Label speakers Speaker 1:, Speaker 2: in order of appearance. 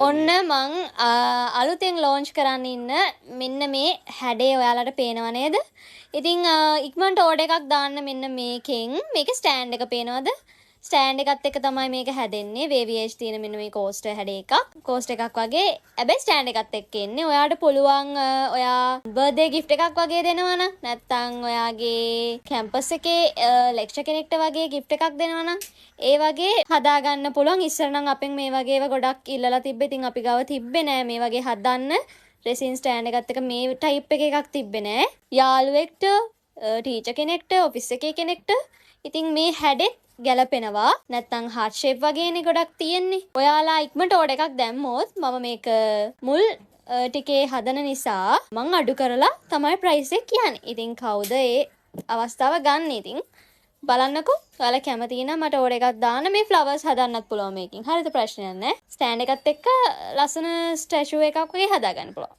Speaker 1: ඔන්න මං අලුතෙන් ලෝන්ච් කරන්න ඉන්න මෙන්න මේ හැඩේ ඔයාලට පේනව නේද? ඉතින් ඉක්මනට ඕඩර් එකක් දාන්න මෙන්න මේකෙන්. මේකේ ස්ටෑන්ඩ් එක පේනවද? ස්ටෑන්ඩ් එකත් එක්ක තමයි මේක හැදෙන්නේ. වේවි එජ් තියෙන මෙන්න මේ කෝස්ටර් හැඩේ එකක්. කෝස්ටර් එකක් වගේ. හැබැයි ස්ටෑන්ඩ් එකත් එක්ක එන්නේ. ඔයාට පුළුවන් ඔයා බර්ත්ඩේ ගිෆ්ට් එකක් වගේ දෙනවා නම්, නැත්නම් ඔයාගේ කැම්පස් එකේ ලෙක්චර් කෙනෙක්ට වගේ ගිෆ්ට් එකක් දෙනවා නම්, ඒ වගේ හදාගන්න පුළුවන්. ඉස්සර නම් අපෙන් මේ වගේ ඒවා ගොඩක් ඉල්ලලා තිබ්බේ. ඉතින් අපි ගාව තිබ්බේ නෑ මේ වගේ හදන්න. රෙසින් ස්ටෑන්ඩ් එකත් එක්ක මේ ටයිප් එක එකක් තිබ්බේ නෑ. යාළුවෙක්ට, ටීචර් කෙනෙක්ට, ඔෆිස් එකේ කෙනෙක්ට ඉතින් මේ හැඩෙත් ගැලපෙනවා. නැත්තම් හાર્ට් ෂේප් වගේනේ ගොඩක් තියෙන්නේ. ඔයාලා ඉක්මනට ඕඩර් එකක් දැම්මොත් මම මේක මුල් ටිකේ හදන නිසා මං අඩු කරලා තමයි ප්‍රයිස් එක කියන්නේ. ඉතින් කවුද ඒ අවස්ථාව ගන්න? ඉතින් බලන්නකෝ. ඔයාලා කැමති නම් මට ඕඩර් එකක් දාන්න. මේ ෆ්ලවර්ස් හදන්නත් පුළුවන් මේකෙන්. හරිද? ප්‍රශ්නයක් නෑ. ස්ටෑන්ඩ් එකත් එක්ක ලස්සන ස්ටැචු එකක් වගේ හදාගන්න පුළුවන්.